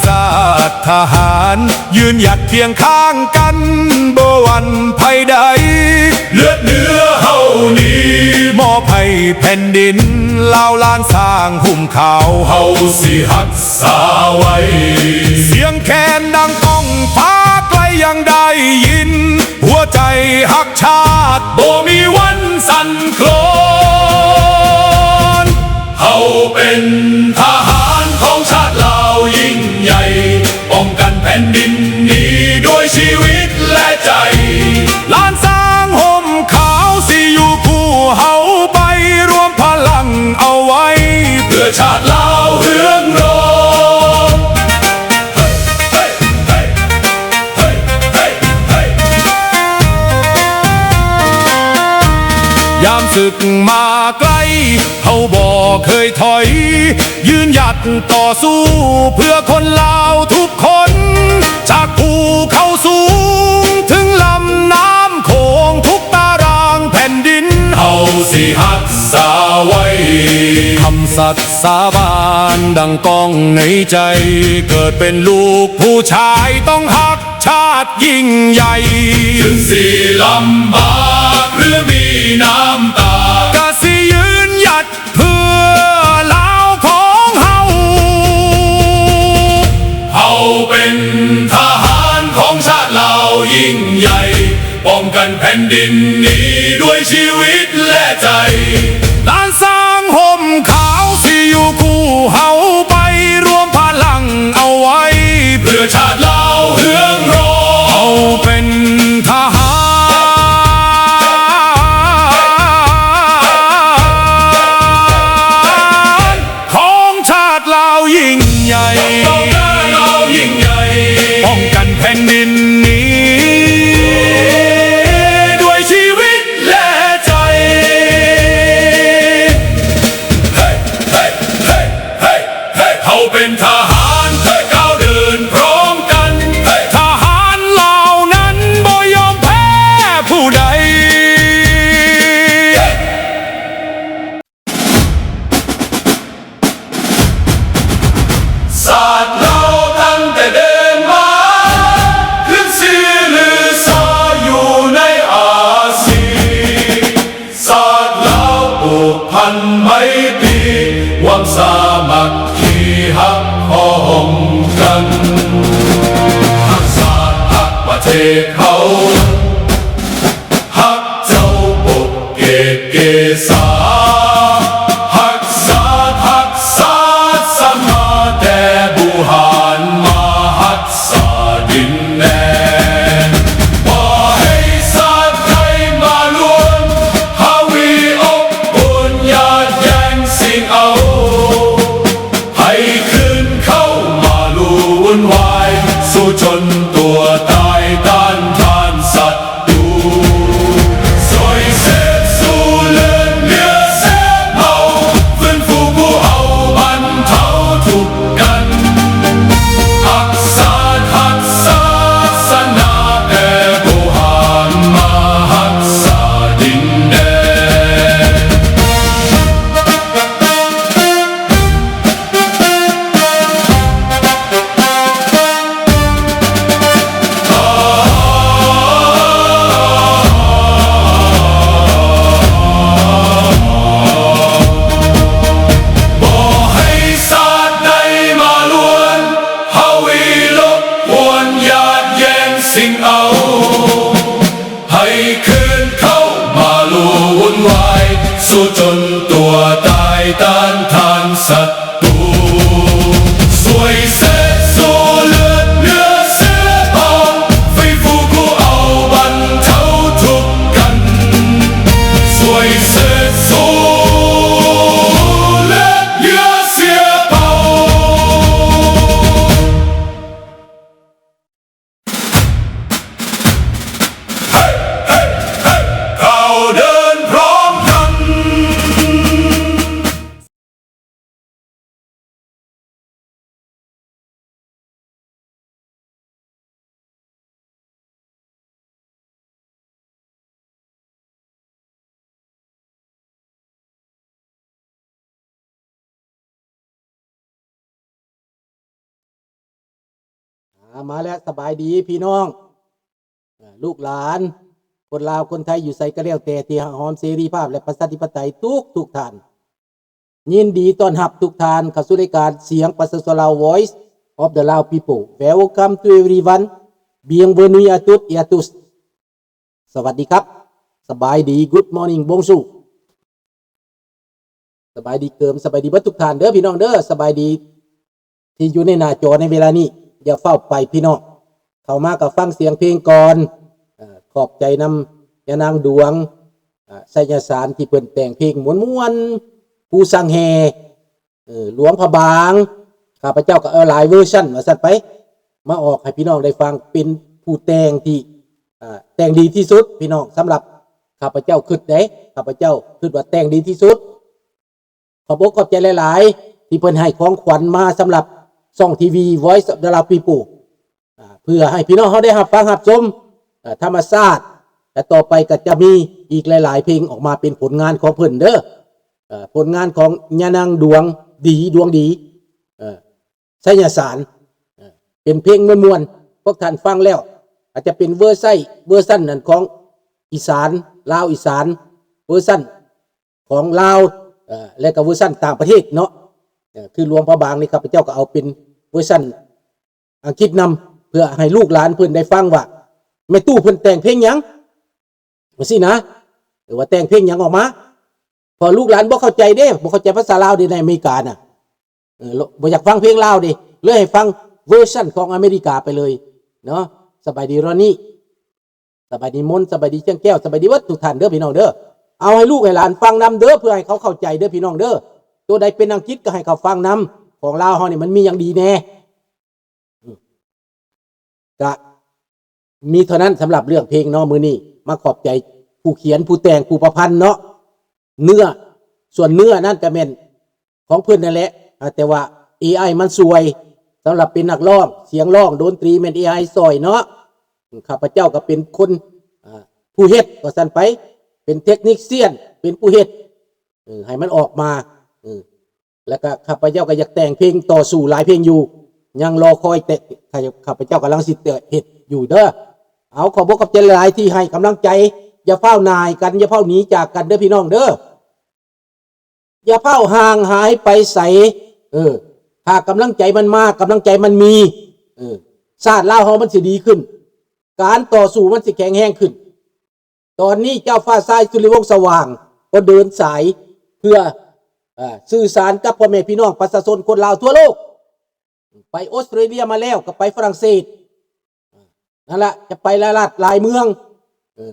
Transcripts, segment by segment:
ຊາດທະຫານ ຢືນຫຍັດຄຽງຂ້າງກັນ ບໍ່ຫວັ່ນໄພໃດ ເລືອດເນື້ອເຮົານີ້ ມອບໃຫ້ແຜ່ນດິນລາວ ລ້ານຊ້າງຫຸ້ມຂາວ ເຮົາຊິຮັກສາໄວ້ ສຽງແຄນດັງກ້ອງຟ້າໄກ ຍັງໄດ້ຍິນ ຫົວໃຈຮັກຊາດ ບໍ່ມີວັນສັ່ນຄລອນ ເຮົາເປັນທະຫານຂອງຊາດລາວຍິ່ງໃຫຍ່ ປ້ອງກັນແຜ່ນດິນນີ້ດ້ວຍຊີວິດແລະໃຈ ລ້ານຊ້າງຫົ້ມຂາວຊິຢູ່ຄູ່ເຮົາໄປ ລວມພະລັງເອົາໄວ້ ເພື່ອຊາດລາວເຮືອງໂລມ. ຍາມສຶກມາໄກ ເຮົາບໍ່ເຄີຍຖອຍ ຢືນຫຍັດຕໍ່ສູ້ເພື່ອຄົນລາວທຸກຄົນ ຈາກພູເຂົາສູງເຖິງລຳນ້ຳໂຂງ ທຸກຕາລາງແຜ່ນດິນ ເຮົາຊິຮັກສາໄວ້ ຄຳສັດສາບານດັ່ງກ້ອງໃນໃຈ ເກີດເປັນລູກຜູ້ຊາຍຕ້ອງຮັກຊາດ ຍິ່ງໃຫຍ່ ເຖິງຊິລຳບາກ ຫຼື ມີນ້ຳຕາ ກະຊິຢືນຫຍັດເພື່ອລາວຂອງເຮົາ ເຮົາເປັນທະຫານຂອງຊາດລາວຍິ່ງໃຫຍ່ ປ້ອງກັນແຜ່ນດິນນີ້ດ້ວຍຊີວິດແລະໃຈ ລ້ານຊ້າງຫົ້ມຂາວຊິຢູ່ຄູ່ເຮົາໄປ ລວມພະລັງເອົາໄວ້ ເພື່ອຊາດລາວເຮືອງໂລມ ເຮົາເປັນທະຫານຂອງຊາດລາວຍິ່ງໃຫຍ່ ປ້ອງກັນແຜ່ນດິນນີ້ ດ້ວຍຊີວິດແລະໃຈ ເຮົາເປັນທະຫານ ກ້າວເດີນພ້ອມກັນ ທະຫານລາວນັ້ນບໍ່ຍອມແພ້ຜູ້ໃດ. ຊາດລາວຕັ້ງແຕ່ເດີນມາ ຂຶ້ນຊື່ລືຊາຢູ່ໃນອາຊີ ຊາດລາວຜູກພັນໄມຕີ ຄວາມສາມັກຄີຮັກພ້ອມກັນ ຮັກຊາດຮັກປະເທດເຮົາ ຮັກເຈົ້າປົກເກກເກສາ ຮັກຊາດຮັກສາສະໜາ ແຕ່ບູຮານມາຮັກສາດິນແດນ ບໍ່ໃຫ້ຊາດໃດມາລວນ ຫາວີອົບອຸ່ນຍາດແຍ່ງຊິງເອົາ ໃຫ້ຄືນເຂົ້າມາລຸວຸ່ນວາຍ ສູ້ຈົນຕົວຕາຍຕ້ານທານສັດ ຕູ ຊ່ວຍເສບສູ່ເລືອດເນື້ອເສບເມົາ ຟື້ນຟູຜູ້ເຮົາບັນເທົາທຸກກັນ ຮັກຊາດຮັກສາສະໜາ ແຕ່ບູຮານມາຮັກສາດິນແດນ. ເ ອາ ມາແລ້ວ ສະບາຍດີພີ່ນ້ອງ ເອີ ລູກຫຼານ ຄົນລາວ ຄົນໄທ ຢູ່ໃສກໍແລ້ວແຕ່ ທີ່ຮັກຫອມເສລີພາບ ແລະ ປະຊາທິປະໄຕທຸກໆທ່ານ. ຍິນດີຕ້ອນຮັບທຸກທ່ານເຂົ້າສູ່ລາຍການສຽງປະຊາຊົນລາວ Voice of the Lao People. Welcome to everyone. Bienvenue à toutes et à tous. ສະຫວັດດີຄັບ ສະບາຍດີ Good morning Bonjour. ສະບາຍດີເກີມ ສະບາຍດີເບິດທຸກທ່ານເດີພີ່ນ້ອງເດີ. ສະບາຍດີທີ່ຢູ່ໃນໜ້າຈໍໃນເວລານີ້. ຢ່າຟ້າວໄປພີ່ນ້ອງ ເຂົ້າມາກໍຟັງສຽງເພງກ່ອນ. ເອີ ຂອບໃຈນຳຍານາງດວງ ເອີ ໄຊຍະສານ ທີ່ເພິ່ນແຕ່ງເພງມ່ວນໆ ຜູ້ສັງແຫ່ ເອີ ຫຼວງພະບາງ. ຂ້າພະເຈົ້າກໍເອົາຫຼາຍເວີຊັນວ່າຊັ້ນໄປ ມາອອກໃຫ້ພີ່ນ້ອງໄດ້ຟັງ. ເປັນຜູ້ແຕ່ງທີ່ ເອີ ແຕ່ງດີທີ່ສຸດພີ່ນ້ອງ ສຳລັບຂ້າພະເຈົ້າຄິດເດ້. ຂ້າພະເຈົ້າຄິດວ່າແຕ່ງດີທີ່ສຸດ. ຂອບອົກຂອບໃຈຫຼາຍໆ ທີ່ເພິ່ນໃຫ້ຂອງຂວັນມາສຳລັບຊ່ອງທີວີ Voice of the Lao People ອາ ເພື່ອໃຫ້ພີ່ນ້ອງເຮົາໄດ້ຮັບຟັງຮັບຊົມ ເອີ ທຳມະຊາດ ແລະ ຕໍ່ໄປກໍຈະມີອີກຫຼາຍໆເພງອອກມາເປັນຜົນງານຂອງເພິ່ນເດີ. ເອີ ຜົນງານຂອງຍານາງດວງດີ ດວງດີ ເອີ ໄຊຍະສານ ເອີ ເປັນເພງມ່ວນໆ ພວກທ່ານຟັງແລ້ວ ອາດຈະເປັນເວີໄຊ ເວີຊັນນັ້ນຂອງອີສານ ລາວອີສານ ເວີຊັນ ຂອງລາວ ເອີ ແລະກໍເວີຊັນຕ່າງປະເທດເນາະ. ເອີ ຄືຫຼວງພະບາງນີ້ ຂ້າພະເຈົ້າກໍເອົາເປັນເວີຊັນອັງກິດນຳ ເພື່ອໃຫ້ລູກຫຼານເພິ່ນໄດ້ຟັງວ່າ ແມ່ຕູ້ເພິ່ນແຕ່ງເພງຫຍັງ ຈັ່ງຊີ້ນະ. ເອີ ວ່າແຕ່ງເພງຫຍັງອອກມາ ເພາະລູກຫຼານບໍ່ເຂົ້າໃຈເດ້ ບໍ່ເຂົ້າໃຈພາສາລາວເດ້ໃນອາເມລິການະ. ເອີ ບໍ່ຢາກຟັງເພງລາວເດ້ ເລີຍໃຫ້ຟັງເວີຊັນຂອງອາເມລິກາໄປເລີຍເນາະ. ສະບາຍດີ ຣອນນີ. ສະບາຍດີມົນ ສະບາຍດີຈຽງແກ້ວ ສະບາຍດີເບິດທຸກທ່ານເດີພີ່ນ້ອງເດີ. ເອົາໃຫ້ລູກໃຫ້ຫຼານຟັງນຳເດີ ເພື່ອໃຫ້ເຂົາເຂົ້າໃຈເດີພີ່ນ້ອງເດີ. ໂຕໃດເປັນອັງກິດກໍໃຫ້ເຂົາຟັງນຳ. ຂອງລາວເຮົານີ້ມັນມີຫຍັງດີແດ່? ກະມີເທົ່ານັ້ນສຳລັບເລື່ອງເພງເນາະ. ມື້ນີ້ມາຂອບໃຈຜູ້ຂຽນ ຜູ້ແຕ່ງ ຜູ້ປະພັນເນາະ. ເນື້ອ ສ່ວນເນື້ອນັ້ນກະແມ່ນ ຂອງເພິ່ນນັ້ນແຫຼະ ອາ ແຕ່ວ່າເອໄອມັນຊ່ວຍ ສຳລັບເປັນນັກຮ້ອງ ສຽງຮ້ອງ ດົນຕີແມ່ນເອໄອຊ່ອຍເນາະ. ຂ້າພະເຈົ້າກໍເປັນຄົນ ອາ ຜູ້ເຮັດວ່າຊັ້ນໄປ ເປັນເທັກນິກຊຽນ ເປັນຜູ້ເຮັດ ເອີ ໃຫ້ມັນອອກມາ ເອີ ແລ້ວກໍຂ້າພະເຈົ້າກໍຢາກແຕ່ງເພງຕໍ່ສູ້ຫຼາຍເພງຢູ່ ຍັງລໍຄອຍແຕ່ ຂ້າພະເຈົ້າກຳລັງຊິເຮັດຢູ່ເດີ. ເອົາ ຂອບອົກຂອບໃຈຫຼາຍໆທີ່ໃຫ້ກຳລັງໃຈ. ຢ່າຟ້າວໜ່າຍກັນ ຢ່າຟ້າວໜີຈາກກັນເດີພີ່ນ້ອງເດີ. ຢ່າພ້າວຫ່າງຫາຍໄປໃສ. ເອີ ຖ້າກຳລັງໃຈມັນມາ ກຳລັງໃຈມັນມີ ເອີ ຊາດລາວເຮົາມັນຊິດີຂຶ້ນ ການຕໍ່ສູ້ມັນຊິແຂງແຮງຂຶ້ນ. ຕອນນີ້ເຈົ້າຟ້າຊາຍ ສຸລິວົງສະຫວ່າງ ກໍເດີນສາຍເພື່ອ ເອີ ສື່ສານກັບພໍ່ແມ່ພີ່ນ້ອງປະຊາຊົນຄົນລາວທົ່ວໂລກ. ໄປອົດສະຕຣາເລຍມາແລ້ວ ກໍໄປຝຣັ່ງເສດ ນັ້ນລະ ຈະໄປຫຼາຍລັດຫຼາຍເມືອງ. ເອີ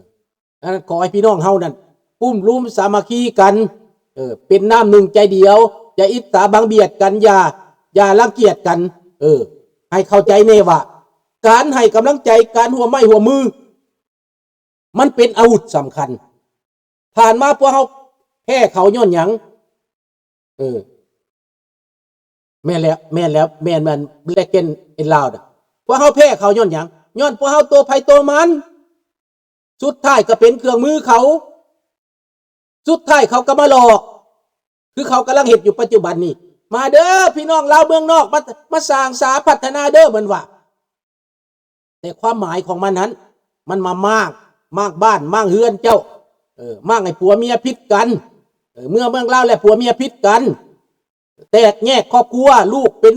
ນັ້ນ ຂໍໃຫ້ພີ່ນ້ອງເຮົານັ້ນ ປຸ້ມລຸມສາມັກຄີກັນ ເອີ ເປັນນ້ຳໜຶ່ງໃຈດຽວ ຢ່າອິດສາບັງບຽດກັນ ຢ່າ ຢ່າລັງກຽດກັນ. ເອີ ໃຫ້ເຂົ້າໃຈແນ່ວ່າ ການໃຫ້ກຳລັງໃຈ ການຮ່ວມໄມ້ຮ່ວມມື ມັນເປັນອາວຸດສຳຄັນ. ຜ່ານມາພວກເຮົາແພ້ເຂົາຍ້ອນຫຍັງ? ເອີ ແມ່ນແລ້ວ ແມ່ນແລ້ວ ແມ່ນ ແມ່ນ Black and Loud ນະ ພວກເຮົາແພ້ເຂົາຍ້ອນຫຍັງ? ຍ້ອນພວກເຮົາໂຕໃຜໂຕມັນ ສຸດທ້າຍກໍເປັນເຄື່ອງມືເຂົາ ສຸດທ້າຍເຂົາກໍມາຫຼອກ ຄືເຂົາກຳລັງເຮັດຢູ່ປັດຈຸບັນນີ້. ມາເດີພີ່ນ້ອງລາວເມືອງນອກ ມາ ມາສ້າງສາພັດທະນາເດີ ເພິ່ນວ່າ. ແຕ່ຄວາມໝາຍຂອງມັນຫັ້ນ ມັນມາມ້າງ ມ້າງບ້ານ ມ້າງເຮືອນເຈົ້າ ເອີ ມ້າງໃຫ້ຜົວເມຍຜິດກັນ ເອີ ເມື່ອເມືອງລາວແລ້ວຜົວເມຍຜິດກັນ ແຕກແຍກຄອບຄົວ ລູກເປັນ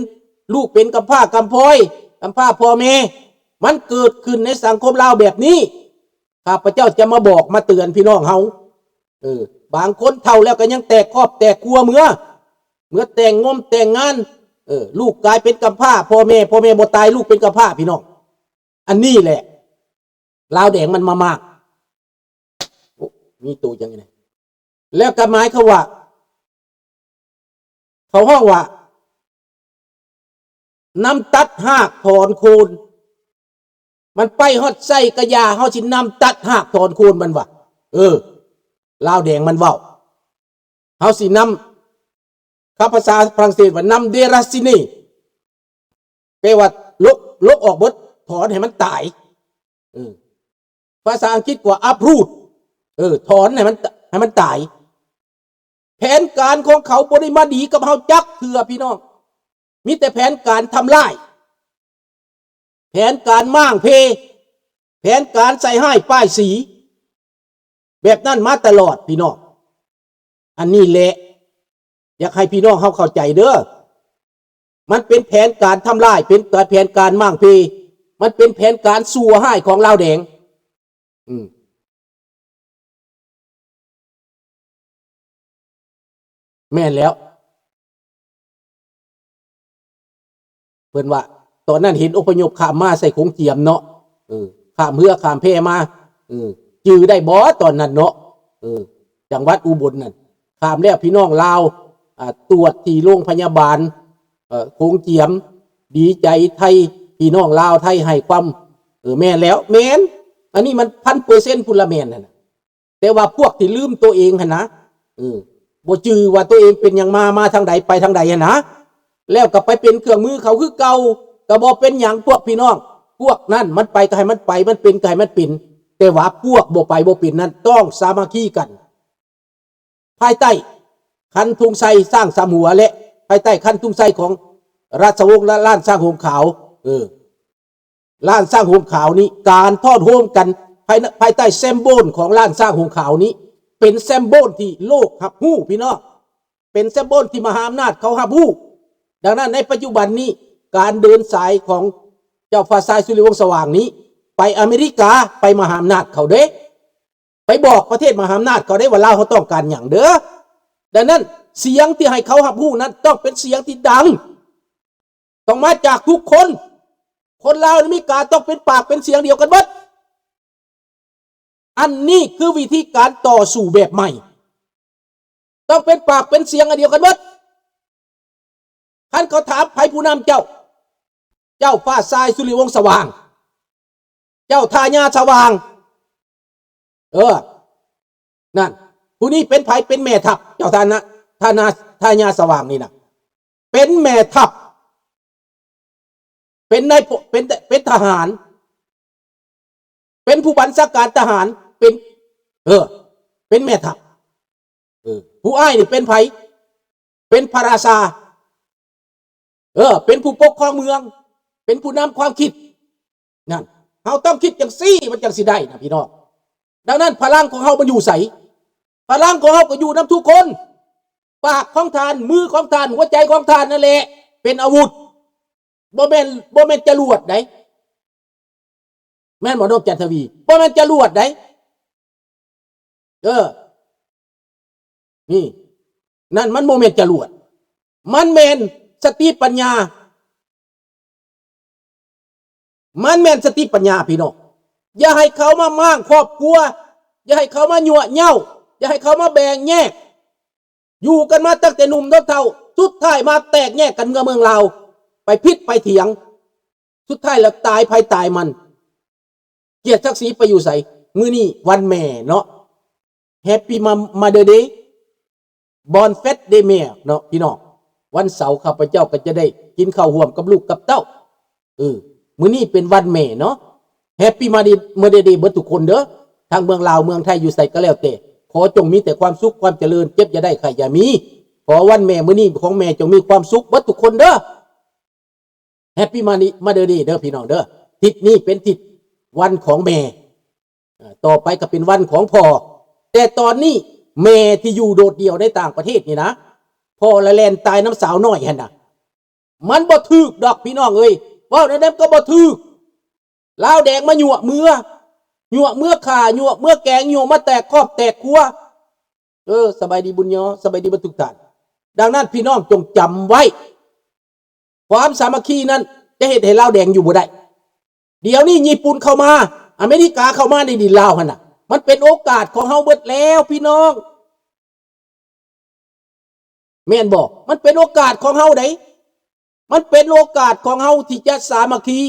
ລູກເປັນກຳພ້າກຳພອຍ ກຳພ້າພໍ່ແມ່ ມັນເກີດຂຶ້ນໃນສັງຄົມລາວແບບນີ້. ຂ້າພະເຈົ້າຈະມາບອກມາເຕືອນພີ່ນ້ອງເຮົາ ເອີ ບາງຄົນເຖົ້າແລ້ວກໍຍັງແຕກຄອບແຕກຄົວເມືອ ເມືອແຕ່ງງົມແຕ່ງງານ ເອີ ລູກກາຍເປັນກຳພ້າ ພໍ່ແມ່ ພໍ່ແມ່ບໍ່ຕາຍ ລູກເປັນກຳພ້າ ພີ່ນ້ອງ. ອັນນີ້ແຫຼະ ລາວແດງມັນມາມາກ ໂອ້ ມີໂຕຫຍັງນີ້ ແລ້ວກໍໝາຍຄວາມວ່າ ເຂົາຮ້ອງວ່າ ນຳຕັດຮາກຖອນໂຄນ ມັນໄປຮອດໃສກະຢ່າ ເຮົາຊິນຳຕັດຮາກຖອນໂຄນມັນວ່າ. ເອີ ລາວແດງມັນເວົ້າ ເຮົາຊິນຳ ຄຳພາສາຝຣັ່ງເສດວ່າ ນຳເດຣາຊິນີ ແປວ່າ ລົກ ລົກອອກເບິດ ຖອນໃຫ້ມັນຕາຍ. ເອີ ພາສາອັງກິດກວ່າ uproot ເອີ ຖອນໃຫ້ມັນ ໃຫ້ມັນຕາຍ. ແຜນການຂອງເຂົາບໍ່ໄດ້ມາດີກັບເຮົາຈັກເທື່ອ ພີ່ນ້ອງ ມີແຕ່ແຜນການທຳລາຍ. ແຜນການມ້າງເພ, ແຜນການໃສ່ຮ້າຍປ້າຍສີ ແບບນັ້ນມາຕະຫຼອດພີ່ນ້ອງ. ອັນນີ້ແຫຼະ ຢາກໃຫ້ພີ່ນ້ອງເຮົາເຂົ້າໃຈເດີ້. ມັນເປັນແຜນການທຳລາຍ, ເປັນແຜນການມ້າງເພ, ມັນເປັນແຜນການຊົ່ວຮ້າຍຂອງລາວແດງ. ອືມ ແມ່ນແລ້ວ. ເພິ່ນວ່າ ຕອນນັ້ນເຫັນອົບພະຍົບຂ້າມມາໃສ່ໂຂງຈຽມເນາະ, ເອີ ຂ້າມເຮືອຂ້າມແພມາ, ເອີ ຈື່ໄດ້ບໍ່ຕອນນັ້ນເນາະ? ເອີ ຈັງຫວັດອຸບົນນັ້ນ ຂ້າມແລ້ວພີ່ນ້ອງລາວ ອ່າ ຕວດທີ່ໂຮງພະຍາບານ ເອີ ໂຂງຈຽມ ດີໃຈໄທ, ພີ່ນ້ອງລາວໄທໃຫ້ຄວາມ ເອີ ແມ່ນແລ້ວ ແມ່ນ, ອັນນີ້ມັນພັນເປີເຊັນພຸ້ນລະແມ່ນຫັ້ນນະ. ແຕ່ວ່າພວກທີ່ລືມໂຕເອງຫັ້ນນະ ເອີ ບໍ່ຈື່ວ່າໂຕເອງເປັນຫຍັງມາ ມາທາງໃດ ໄປທາງໃດຫັ້ນນະ ແລ້ວກໍໄປເປັນເຄື່ອງມືເຂົາຄືເກົ່າ ກໍບໍ່ເປັນຫຍັງພວກພີ່ນ້ອງ. ພວກນັ້ນມັນໄປກໍໃຫ້ມັນໄປ ມັນເປັນກໍໃຫ້ມັນເປັນ, ແຕ່ວ່າພວກບໍ່ໄປບໍ່ເປັນນັ້ນຕ້ອງສາມັກຄີກັນ ພາຍໃຕ້ຄັນທຸງໄຊຊ້າງສາມຫົວ ແລະ ພາຍໃຕ້ຄັນທຸງໄຊຂອງລາຊະວົງ ລະ ລ້ານຊ້າງຫົງຂາວ ເອີ ລ້ານຊ້າງຫົງຂາວນີ້ ການທອດໂຮມກັນພາຍ ພາຍໃຕ້ແຊມໂບນຂອງລ້ານຊ້າງຫົງຂາວນີ້ ເປັນແຊມໂບນທີ່ໂລກຮັບຮູ້ພີ່ນ້ອງ, ເປັນແຊມໂບນທີ່ມະຫາອຳນາດເຂົາຮັບຮູ້. ດັ່ງນັ້ນໃນປັດຈຸບັນນີ້ ການເດີນສາຍຂອງເຈົ້າຟ້າຊາຍ ສຸລິວົງສະຫວ່າງນີ້ ໄປອາເມລິກາ ໄປມະຫາອຳນາດເຂົາເດ້, ໄປບອກປະເທດມະຫາອຳນາດເຂົາເດ້ວ່າລາວເຮົາຕ້ອງການຫຍັງເດີ້. ດັ່ງນັ້ນສຽງທີ່ໃຫ້ເຂົາຮັບຮູ້ນັ້ນ ຕ້ອງເປັນສຽງທີ່ດັງ ຕ້ອງມາຈາກທຸກຄົນ. ຄົນລາວໃນອາເມລິກາຕ້ອງເປັນປາກເປັນສຽງດຽວກັນເບິດ. ອັນນີ້ຄືວິທີການຕໍ່ສູ້ແບບໃໝ່, ຕ້ອງເປັນປາກເປັນສຽງອັນດຽວກັນເບິດ. ຄັນເຂົາຖາມໃຜຜູ້ນຳເຈົ້າ, ເຈົ້າຟ້າຊາຍ ສຸລິວົງສະຫວ່າງ, ເຈົ້າທ່າຍາສະຫວ່າງ. ເອີ ນັ້ນ ຜູ້ນີ້ເປັນໃຜ? ເປັນແມ່ທັບ. ເຈົ້າທ່ານນະ ທ່ານນາ ທ່າຍາສະຫວ່າງນີ້ນະ ເປັນແມ່ທັບ, ເປັນນາຍ ເປັນ ເປັນທະຫານ, ເປັນຜູ້ບັນຊາການທະຫານ, ເປັນ ເອີ ເປັນແມ່ທັບ. ເອີ ຜູ້ອ້າຍນີ້ເປັນໃຜ? ເປັນພະລາຊາ. ເອີ ເປັນຜູ້ປົກຄອງເມືອງ, ເປັນຜູ້ນຳຄວາມຄິດ. ນັ້ນ ເຮົາຕ້ອງຄິດຈັ່ງຊີ້ ມັນຈັ່ງຊິໄດ້ນະພີ່ນ້ອງ. ດັ່ງນັ້ນພະລັງຂອງເຮົາມັນຢູ່ໃສ? ພະລັງຂອງເຮົາກໍຢູ່ນຳທຸກຄົນ. ປາກຂອງທ່ານ, ມືຂອງທ່ານ, ຫົວໃຈຂອງທ່ານນັ້ນແຫຼະເປັນອາວຸດ, ບໍ່ແມ່ນ ບໍ່ແມ່ນຈະຫຼວດໃດ. ແມ່ນບໍ່ນ້ອງຈັນທະວີ? ບໍ່ແມ່ນຈະຫຼວດໃດ. ເອີ ນີ້ ນັ້ນມັນບໍ່ແມ່ນຈະຫຼວດ, ມັນແມ່ນສະຕິປັນຍາ, ມັນແມ່ນສະຕິປັນຍາພີ່ນ້ອງ. ຢ່າໃຫ້ເຂົາມາມ້າງຄອບຄົວ, ຢ່າໃຫ້ເຂົາມາຍົວະເຍົ້າ, ຢ່າໃຫ້ເຂົາມາແບ່ງແຍກ. ຢູ່ກັນມາຕັ້ງແຕ່ໜຸ່ມຈົນເຖົ້າ, ສຸດທ້າຍມາແຕກແຍກກັນເມືອເມືອງລາວ, ໄປຜິດໄປຖຽງ, ສຸດທ້າຍແລ້ວຕາຍໃຜຕາຍມັນ. ກຽດສັກສີໄປຢູ່ໃສ? ມື້ນີ້ວັນແມ່ເນາະ, Happy Mother Day, Bonne Fête des Mères ເນາະພີ່ນ້ອງ. ວັນເສົາຂ້າພະເຈົ້າກໍຈະໄດ້ກິນເຂົ້າຮ່ວມກັບລູກກັບເຕົ້າ. ເອີ ມື້ນີ້ເປັນວັນແມ່ເນາະ, Happy Mother Day ເບິດທຸກຄົນເດີ້, ທັງເມືອງລາວເມືອງໄທ ຢູ່ໃສກໍແລ້ວແຕ່, ຂໍຈົ່ງມີແຕ່ຄວາມສຸກຄວາມຈະເລີນ, ເຈັບຢ່າໄດ້ໄຂ້ຢ່າມີ. ຂໍວັນແມ່ມື້ນີ້ຂອງແມ່ຈົ່ງມີຄວາມສຸກເບິດທຸກຄົນເດີ້. Happy Mother Day ເດີ້ພີ່ນ້ອງເດີ້. ທິດນີ້ເປັນທິດວັນຂອງແມ່, ເອີ ຕໍ່ໄປກໍເປັນວັນຂອງພໍ່. ແຕ່ຕອນນີ້ແມ່ທີ່ຢູ່ໂດດດ່ຽວໃນຕ່າງປະເທດນີ້ນະ, ພໍ່ລະແລ່ນຕາຍນຳສາວນ້ອຍຫັ້ນນະ. ມັນບໍ່ຖືກດອກພີ່ນ້ອງເອີຍ, ເວົ້າແນວໃດກໍບໍ່ຖືກ. ລາວແດງມາຍົວະເມືອ, ຍົວະເມືອຂ້າ, ຍົວະເມືອແກງ, ຍົວະມາແຕກຄອບແຕກຄົວ. ເອີ ສະບາຍດີບຸນຍໍ, ສະບາຍດີເບິດທຸກທ່ານ. ດັ່ງນັ້ນພີ່ນ້ອງຈົ່ງຈຳໄວ້, ຄວາມສາມັກຄີນັ້ນຈະເຮັດໃຫ້ລາວແດງຢູ່ບໍ່ໄດ້. ດຽວນີ້ຍີ່ປຸ່ນເຂົ້າມາ, ອາເມລິກາເຂົ້າມາໃນດິນລາວຫັ້ນນະ, ມັນເປັນໂອກາດຂອງເຮົາເບິດແລ້ວພີ່ນ້ອງ. ແມ່ນບໍ່? ມັນເປັນໂອກາດຂອງເຮົາໃດ໋, ມັນເປັນໂອກາດຂອງເຮົາທີ່ຈະສາມັກຄີ,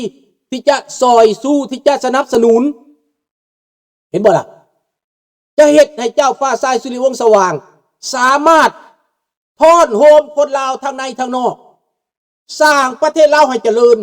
ທີ່ຈະຊ່ອຍຊູ, ທີ່ຈະສະໜັບສະໜູນ. ເຫັນບໍ່ລະ? ຈະເຮັດໃຫ້ເຈົ້າຟ້າຊາຍ ສຸລິວົງສະຫວ່າງ ສາມາດທ້ອນໂຮມຄົນລາວທັງໃນທັງນອກ, ສ້າງປະເທດລາວໃຫ້ຈະເລີນ,